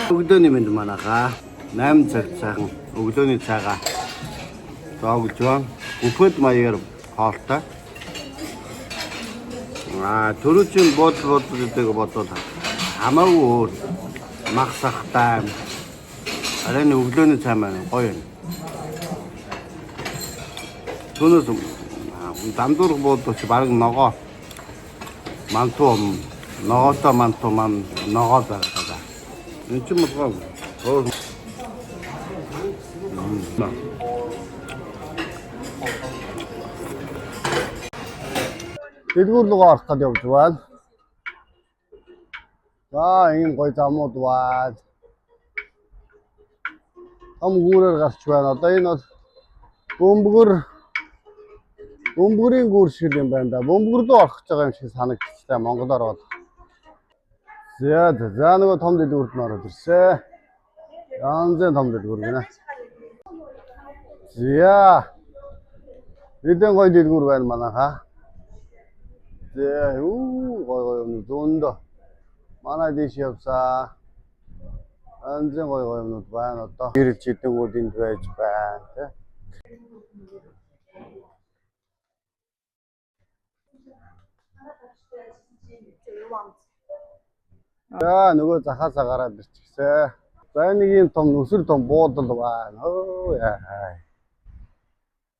Өглөөний мэнд манайхаа 8 цагт сайхан өглөөний цайгаа зоогдож байна. Бүфэт маягаар хоолтой. Аа, түрүүчийн буудал буудал гэдэг бодвол хамаагүй өөр мах сахтай. Арайны өглөөний цай маань гоё юм. Түүнээс дандуур буудал чи бараг ногоо мантуу ногоотой мантуу маань ногоо байгаа. Энэ ч болгоо. Өөр. Дэлгүүр рүү орох гээд явж байна. За, ийм гоё замууд байна. Том гүүрээр гарч байна. Одоо энэ бол бөмбөгөр бөмбөгрийн гүүр шиг юм байна да. Бөмбөгөр рүү орох гэж байгаа юм шиг санагдчихлаа монголоор бол. За за нөгөө том дэлгүүрт нь ороод ирсэн. Янзын том дэлгүүр гинэ. За. Нэгэн гоё дэлгүүр байна манайхаа. За, юу гоё гоё юм зөндөө. Манай тийш явсаа. Янзын гоё гоё юмнууд байна одоо. Гэрэл чидэнгүүд энд байж байна тий. За, нөгөө захаасаа гараад ирчихсэн. За, нэг юм том нүсэр том буудал байна. Өө яа.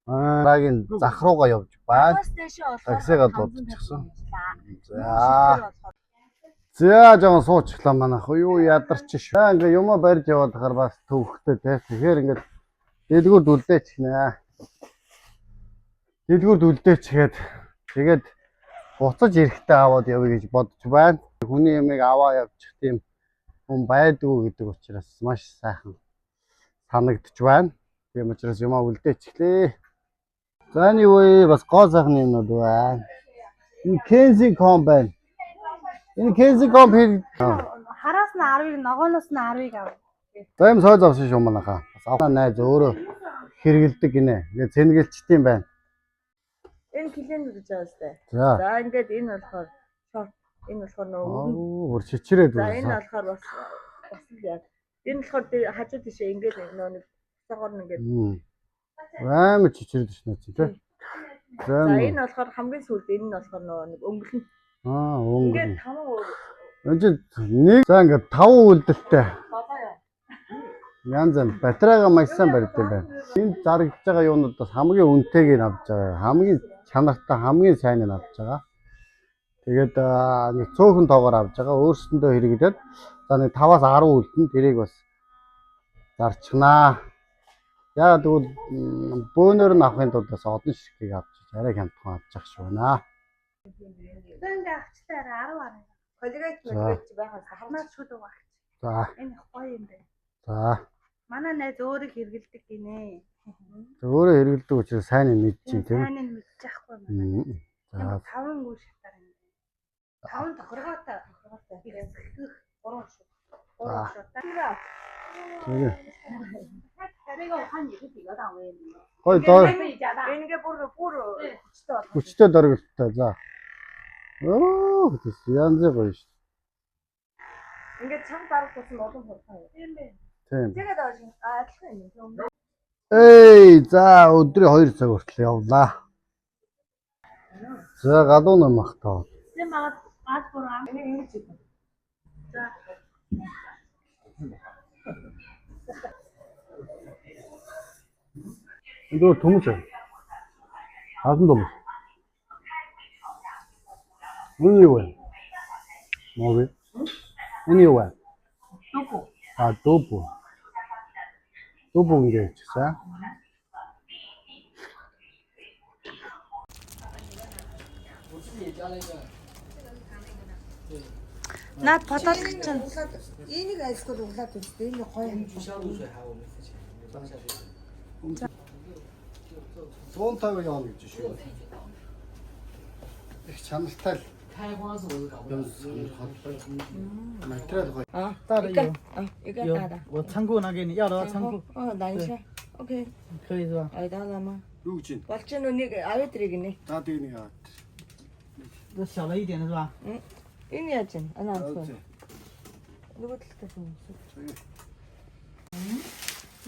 Дараагийн зах руугаа явж байна. Таксигаа дуудчихсан. За. За, жоохон суучихлаа манайх. Юу ядарч ш. За, ингээ юмаа барьж яваад хахаар бас төвхтэй те. Тэгэхээр ингээд дэлгүүрд үлдээчихнэ. Дэлгүүрд үлдээчихэд тэгээд буцаж эрэхтэй аваад явъя гэж бодож байна. Хүний ямыг аваа явчих тийм хүн байдгүй гэдэг учраас маш сайхан санагдчих байна. Тийм учраас юмаа үлдээчихлээ. За, энэ юу вэ? Бас гоо сайхан юмнууд байна. Энэ Kensington байна. Энэ Kensington хэрэг. Хараас нь 10-ыг, ногооноос нь 10-ыг ав. За, юм сойз авсан шүү манайхаа. Бас авах найз өөрөө хэрэгэлдэг гинэ. Ингээ цэнгэлчт юм байна. Энэ километр гэж байгаа сте. За. За, ингээд энэ болохоор шорт, энэ болохоор нөгөө өвгөн. Оо, бүр чичрээд За, энэ байна. болохоор бас бас л яг. Энэ болохоор хажуу тийшээ ингээд нөгөө нэг цогоор нь ингээд. Амар чичрээд шнэ чи тий. За. За, энэ болохоор хамгийн сүүлд энэ нь болохоор нөгөө нэг өнгөлн. Аа, өнгө. Ингээд таван өөр Энд чинь нэг за ингээ таван үйлдэлтэй. болоо яа. Янз янз батарейгаа маш сайн барьд юм байна. Энд зарагдж байгаа юунууд бас хамгийн үнэтэйг нь авч байгаа. Хамгийн чанартай, хамгийн сайныг авч байгаа. Тэгээд нэг цөөхөн тоогоор авч байгаа. Өөрсөндөө хэрэглээд за нэг 5-аас 10 үлдэн тэрийг бас зарчнаа. Яагаад гэвэл бөөнөр нь авахын тулд бас олон ширхгийг авч арай хямдхан авч явах шиг байна. За, ингээ авчлаа 10 10. Коллегт За. мөлгөөч байхаас хармаа Наад шүд угаач. За, Энэ их гоё юм байна. за. Манай найз өөрөө хэрэгэлдэг гинэ. Өөрөө хэрэглэдэг учраас сайн нь мэдчихээн тийм. Сайн нь мэдчихгүй манай. За, Таван гүн шатаар юм. Таван тохиргоотой. Тохиргоотой. Их гурван шүү. Гурван За. шүү. Тэгээ. 那个我看你是几个档位？ Гоё доор 加大。 энэ ингээд бүр бүр хүчтэй болох. хүчтэй дөрвөлттэй. За. Оо, тэс янз гоё шүү. Ингээд чанга дарах тусам улам хурдан юм. Тийм бэ. Тийм. Тэгээд адилхан юм. Эй, за өдрийн 2 цаг хүртэл явлаа. За, галуу намхтаа. Тийм аа гал бүр ам. Энийг ингэж хийх. За. Энд өөр төмөс. Хазан төмөс. Энэ юу вэ? Мови. Энэ юу вэ? Дүгүү. А, дүүбү. Дүүбү ингэ хийчихсэн. Наад подолк чинь Энийг айлсгүй углаад үзтээ. Энэ гоё юм. 150 явна гэж шүү. Их чанартай л 开光是我是搞不 юм 了。 сонирхолтой. Материал гоё. 啊，大的有啊，一个有大的。，我仓库拿给你，要的话仓库哦，拿一下。OK，可以是吧？ 挨到了吗？ Юу гэж вэ? Болж гэнэ нэг аваад ирэх гинэ. За, тэг нэг аваад. 这小了一点的是吧？ Энэ яаж вэ? Ана авах. Нөгөө талтай юм.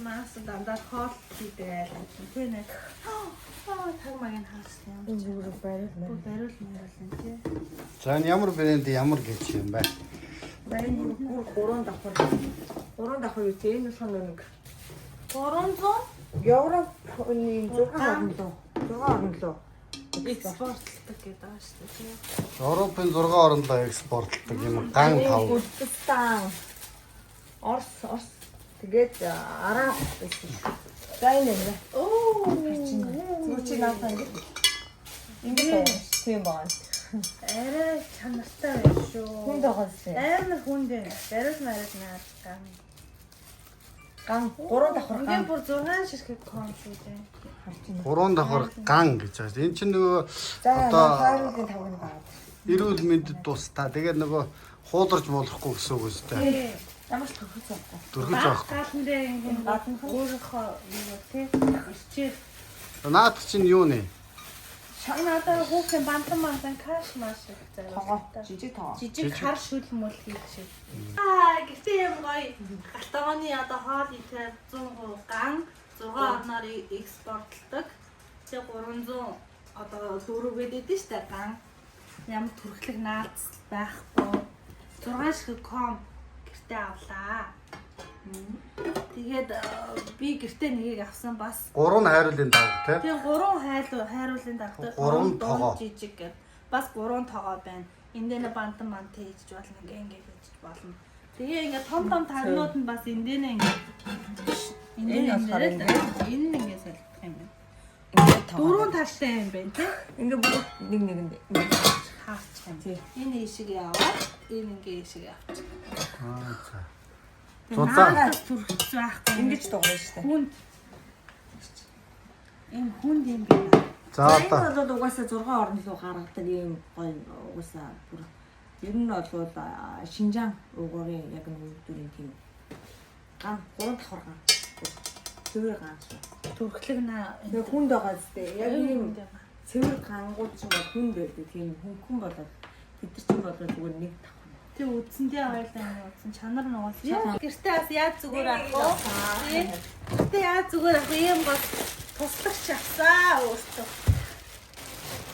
Маас дандаа хоол хийдэг айл. Тэ нэ. Аа таг магийн хаалсан юм. Энэ зүгээр бариул Бүр бариул мөрөлн тий. За энэ ямар брэнд ямар гэж юм бэ? Барин бүр 3 давхар. 3 давхар юу те энэ болохоор нэг 300 Европын 6 орн руу. 6 орн руу. экспортлдог гэдэг байгаа шүү дээ тий. Европын 6 орондоо экспортлдог юм ган тав. Гүрдстан. Орос, Орос. Тэгээд Араб байсан шүү. За энэ юм байна. Оо. Зүгээр чи наасаа ингэ. Ингэ байна. Тийм байна. Арай чанартай байх шүү. Хүнд байгаа зү. Амар хүнд байна. Бариул мариул наад ган. Ган 3 давхар Ингээ ган бүр 6 ширхэг ком шүү дээ. харж байна. 3 давхар ган гэж байна. Энэ чинь нөгөө За одоо хайруулын тавг нь гараад. эрүүл мэндэд тустай. Тэгээд нөгөө хууларч болохгүй гэсэн үг үстэй. Ямар ч төхөц авахгүй. Дөрхөж авахгүй. Гаалн дээр ингээ Гаднах нь өөрийнхөө юу тий ирчээр Наадах чинь юу нэ? надаа хүүхэн бантан бантан каш маш их тогоо, зориултаа. жижиг тогоо. Жижиг хар шүл мүл хийх шиг. Аа гэртээ юм гоё. Галтгооны одоо хоол ихээр 100% ган 6 орноор экспортлдог. Тэгээ 300 одоо дөрөв гэдэг нь штэ ган. Ямар төрхлөг наац байхгүй. 6 ширхэг ком гэртээ авлаа. Тэгээд би гэртээ нэгийг авсан бас. 3 нь хайруулын давг тий. Тэгээ 3 хайлуу хайруулын даргатай Гурван дунд тогоо. жижиг гэд бас 3 тогоо байна. Энд дээр бантан мантай хийж болно ингээ ингээ хийж болно. Тэгээ ингээ том том тарнууд нь бас энд дээр ингээ энд дээр Энэ болохоор ингээ энэ нь ингээ солигдох юм байна. Ингээ тогоо. Дөрвөн талтай юм байна тий. Ингээ бүгд нэг нэгэнд нэг Хаарчих юм. Тий. Энэ ийшээ яваад энэ ингээ ийшээ явчих. Аа за. Зузаан. Наадас төрөх байхгүй. ингэж дугуй штэ. хүнд ийм хүнд юм байна. За Энэ одоо бол угаасаа 6 орн руу гаргадаг ийм гоё угаасаа бүр ер нь бол Шинжаан угуурын яг нэг үйлдвэрийн тийм ган 3 давхар ган. Цэвэр ган шүү. Төрхлөг наа. Тэгээ хүнд байгаа зү. Яг ийм цэвэр гангууд ч юм бол хүнд байдаг. Тийм хөнгөн болоод тэд нар чинь бол зүгээр нэг давхар. Тэг үдсэндээ ойлаа юм үдсэн чанар нь уус. Гэртээ бас яаж зүгээр авах вэ? Тий. Гэртээ яаж зүгээр авах вэ? Ийм гол туслагч авсаа өөртөө.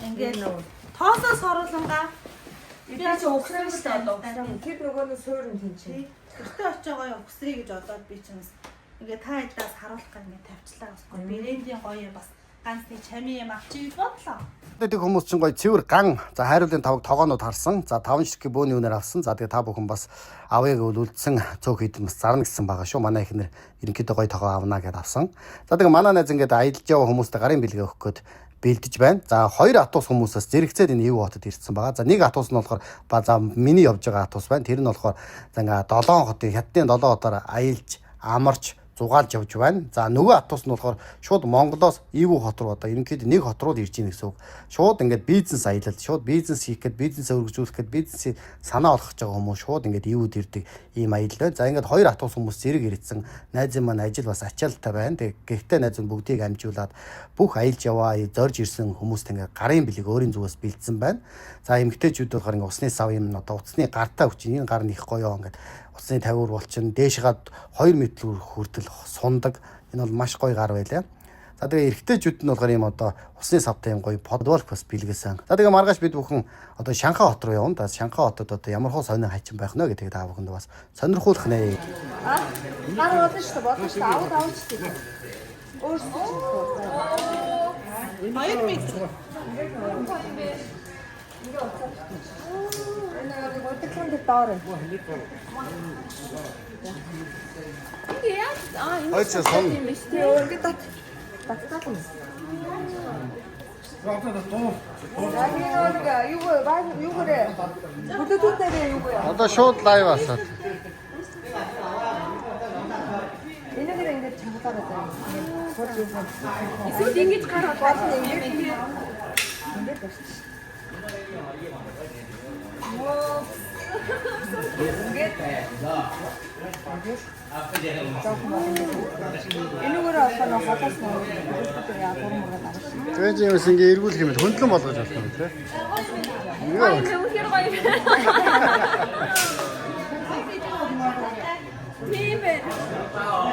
Ингээд нөгөө тоосоо соруулангаа би чи угсран шүү дээ одоо угсран. Тэр нөгөө нь суурин тийм чинь. Гэртээ очиж гоё угсрий гэж бодоод би чинь бас ингээд та хэдээс харуулах гэх ингээд тавьчлаа басгүй. Брендийн гоё юм бас ганц нэг чамин юм авчиг гэж бодлоо. Тэг хүмүүс чинь гоё цэвэр ган за хайруулын тавг тогоонууд харсан. За 5 ширхэг бөөний үнээр авсан. За тэгээ та бүхэн бас авъя гэвэл үлдсэн цөөх хэдэн бас зарна гэсэн байгаа шүү. Манай ихнэр ерөнхийдөө гоё тогоо авна гэдээ авсан. За тэгээ манай найз ингээд аялж яваа хүмүүстээ гарын бэлгээ өгөх гээд бэлдэж байна. За хоёр атус хүмүүсээс зэрэгцээд энэ Ив хотод ирсэн байгаа. За нэг атус нь болохоор ба за миний явж байгаа атус байна. Тэр нь болохоор за ингээ 7 хотын хятадын 7 хотоор аялж амарч зугаалж явж байна. За нөгөө атус нь болохоор шууд Монголоос Ивүү хот руу одоо ерөнхийдөө нэг хот руу л ирж ийн гэсэн үг. Шууд ингээд бизнес аялал, шууд бизнес хийх гээд бизнесээ өргөжүүлэх гээд бизнесийн санаа олох гэж байгаа хүмүүс шууд ингээд Ивүүд ирдэг ийм аялал байна. За ингээд хоёр атус хүмүүс зэрэг ирсэн. Найзын маань ажил бас ачаалттай байна. Тэгээ гэхдээ найз нь бүгдийг амжуулаад бүх аялж яваа зорж ирсэн хүмүүст ингээд гарын бэлэг өөрийн зүгээс бэлдсэн байна. За эмэгтэйчүүд болохоор ингээд усны сав юм одоо утасны гартаа хүчин энэ гар нь их гоё ингээд утасны тавиур болчин дээшгаад 2 м хүртэл сундаг. Энэ бол маш гоё гар байлаа. За тэгээ эрэгтэйчүүд нь болохоор ийм одоо усны савтай юм гоё подволк бас бэлгэсэн. За тэгээ маргааш бид бүхэн одоо Шанхай хот руу явна. За Шанхай хотод одоо ямар хуу сонин хачин байх нэ гэдгийг та бүхэнд бас сонирхуулах нэ. Гар болно шүү дээ, болно шүү дээ. Аваад аваад шүү дээ. Өөрсдөө 2 м. Энэ нэг удирдлагын дээр доор байна. Ингээ яаж аа ингэ Хоёр цаг сон. юм биш тий. Тэгээ ингээд дат даттаад юм. За би нэг юу юугээрээ Bluetooth дээр юу вэ? Одоо шууд лайв асаад. Энэгээр ингээд чангалаар байна. Ингээд сууж юм. Эсвэл ингэж гар Болно ингээд ингээд барьчих. Ингээд энэгээр болохоор нэг холоос нэг яа гурван мөрөд авах. Тэгээ чи юмс ингээ эргүүлэх юм бол хөндлөн болгож болох юм тий. Гоё юм үнэхээр гоё. байна.